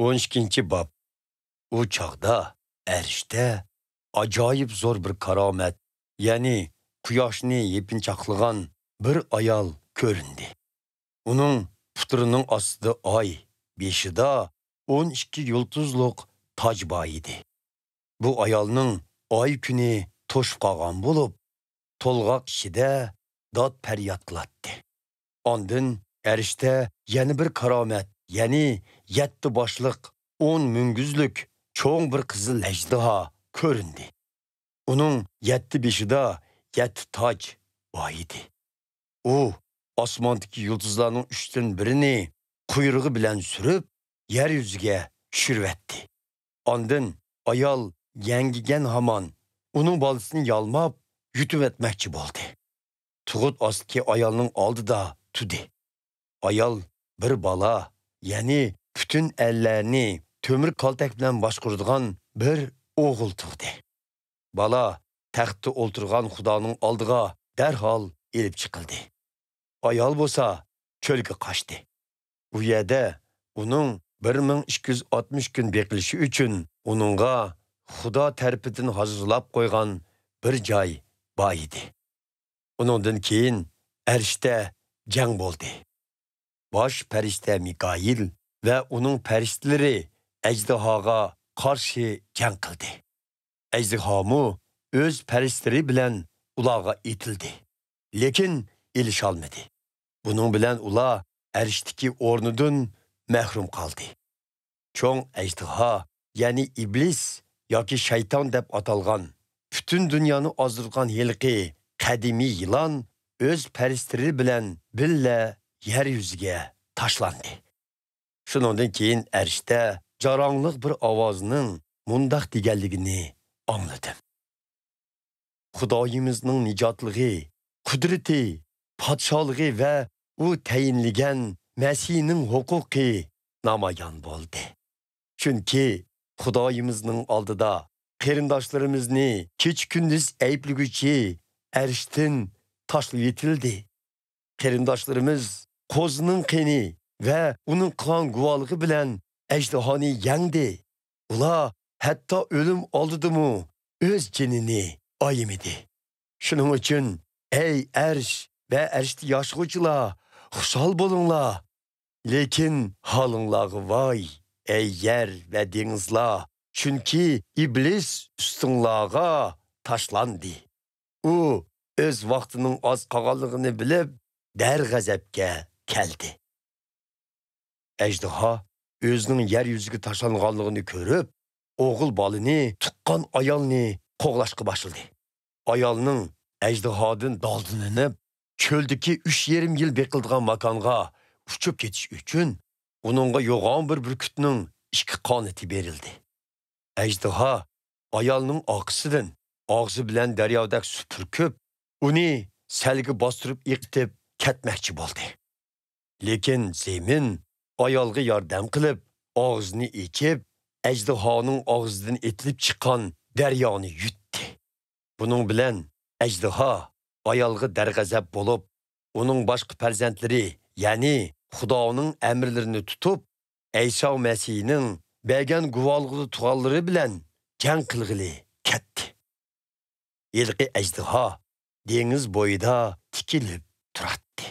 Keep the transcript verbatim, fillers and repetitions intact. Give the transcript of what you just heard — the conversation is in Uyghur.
ئون ئىككىنچى باب. ئۇ چاغدا ئەرشتە ئاجايىپ زور بىر كارامەت، يەنى قۇياشنى يېپىنچاقلىغان بىر ئايال كۆرۈندى. ئۇنىڭ پۇتلىرىنىڭ ئاستىدا ئاي، بېشىدا ئون ئىككى يۇلتۇزلۇق تاج بار ئىدى. بۇ ئايالنىڭ ئاي كۈنى توشۇپ قالغان بولۇپ، تولغاق ئىچىدە داد پەرياد قىلاتتى. ئاندىن ئەرشتە يەنە بىر كارامەت، يەنى يەتتە باشلىق، ئون مۈڭگۈزلۈك چوڭ بىر قىزىل ئەجدىھا كۆرۈندى. ئۇنىڭ يەتتە بېشىدا يەتتە تاج بار ئىدى. ئۇ ئاسماندىكى يۇلتۇزلارنىڭ ئۈچتىن بىرىنى قۇيرۇقى بىلەن سۈرۈپ، يەر يۈزىگە چۈشۈرۈۋەتتى. ئاندىن ئايال يەڭگىگەن ھامان ئۇنىڭ بالىسىنى يالماپ، يۇتۇۋەتمەكچى بولدى. تۇغۇت ئاستىدىكى ئايالنىڭ ئالدىدا تۇردى. ئايال بىر بالا، يەنى پۈتۈن ئەللەرنى تۆمۈر كالتەك بىلەن باشقۇرىدىغان بىر ئوغۇل تۇغدى. بالا تەختتە ئولتۇرغان خۇدانىڭ ئالدىغا دەرھال ئېلىپ چىقىلدى. ئايال بولسا چۆلگە قاچتى. ئۇ يەردە ئۇنىڭ بىر مىڭ ئىككى يۈز ئاتمىش كۈن بېقىلىشى ئۈچۈن ئۇنىڭغا خۇدا تەرىپىدىن ھازىرلاپ قويغان بىر جاي بار ئىدى. ئۇنىڭدىن كېيىن ئەرشتە جەڭ بولدى. باش پەرىشتە مىكائىل ۋە ئۇنىڭ پەرىشتىلىرى ئەجدىھاغا قارشى جەڭ قىلدى. ئەجدىھامۇ ئۆز پەرىشتىلىرى بىلەن ئۇلارغا ئېتىلدى، لېكىن ئېلىشالمىدى. بۇنىڭ بىلەن ئۇلار ئەرشتىكى ئورنىدىن مەھرۇم قالدى. چوڭ ئەجدىھا، يەنى ئىبلىس ياكى شەيتان دەپ ئاتالغان، پۈتۈن دۇنيانى ئازدۇرغان ھېلىقى قەدىمىي يىلان ئۆز پەرىشتىلىرى بىلەن بىللە يەر يۈزىگە تاشلاندى. شۇنىڭدىن كېيىن ئەرشتە جاراڭلىق بىر ئاۋازنىڭ مۇنداق دېگەنلىكىنى ئاڭلىدىم: خۇدايىمىزنىڭ نىجاتلىقى، قۇدرىتى، پادىشاھلىقى ۋە ئۇ تەيىنلىگەن مەسىھنىڭ ھوقۇقى نامايان بولدى. چۈنكى خۇدايىمىزنىڭ ئالدىدا قېرىنداشلىرىمىزنى كېچە-كۈندۈز ئەيىبلىگۈچى ئەرشتىن تاشلىۋېتىلدى. قېرىنداشلىرىمىز قوزىنىڭ قېنى ۋە ئۇنىڭ قىلغان گۇۋاھلىقى بىلەن ئەجدىھانى يەڭدى. ئۇلار ھەتتا ئۆلۈم ئالدىدىمۇ ئۆز جېنىنى ئايىمىدى. شۇنىڭ ئۈچۈن، ئەي ئەرش ۋە ئەرشتە ياشىغۇچىلار، خۇشال بولۇڭلار! لېكىن ھالىڭلارغا ۋاي، ئەي يەر ۋە دېڭىزلار! چۈنكى ئىبلىس ئۈستۈڭلارغا تاشلاندى. ئۇ ئۆز ۋاقتىنىڭ ئاز قالغانلىقىنى بىلىپ، دەرغەزەپكە كەلدى. ئەجدىھا ئۆزىنىڭ يەر يۈزىگە تاشلانغانلىقىنى كۆرۈپ، ئوغۇل بالىنى تۇغقان ئايالنى قوغلاشقا باشلىدى. ئايالنىڭ ئەجدىھادىن دالدىلىنىپ، چۆلدىكى ئۈچ يېرىم يىل بېقىلىدىغان ماكانغا ئۇچۇپ كېتىش ئۈچۈن، ئۇنىڭغا يوغان بىر بۈركۈتنىڭ ئىككى قانىتى بېرىلدى. ئەجدىھا ئايالنىڭ ئارقىسىدىن ئاغزى بىلەن دەريادەك سۇ پۈركۈپ، ئۇنى سەلگە باستۇرۇپ ئېقىتىپ كەتمەكچى بولدى. لېكىن زېمىن ئايالغا ياردەم قىلىپ، ئاغزىنى ئېچىپ، ئەجدىھانىڭ ئاغزىدىن ئېتىلىپ چىققان دەريانى يۇتتى. بۇنىڭ بىلەن ئەجدىھا ئايالغا دەرغەزەپ بولۇپ، ئۇنىڭ باشقا پەرزەنتلىرى، يەنى خۇدانىڭ ئەمىرلىرىنى تۇتۇپ، ئەيسا مەسىھنىڭ بەرگەن گۇۋاھلىقىدا تۇرغانلىرى بىلەن جەڭ قىلغىلى كەتتى. ھېلىقى ئەجدىھا دېڭىز بويىدا تىكىلىپ تۇراتتى.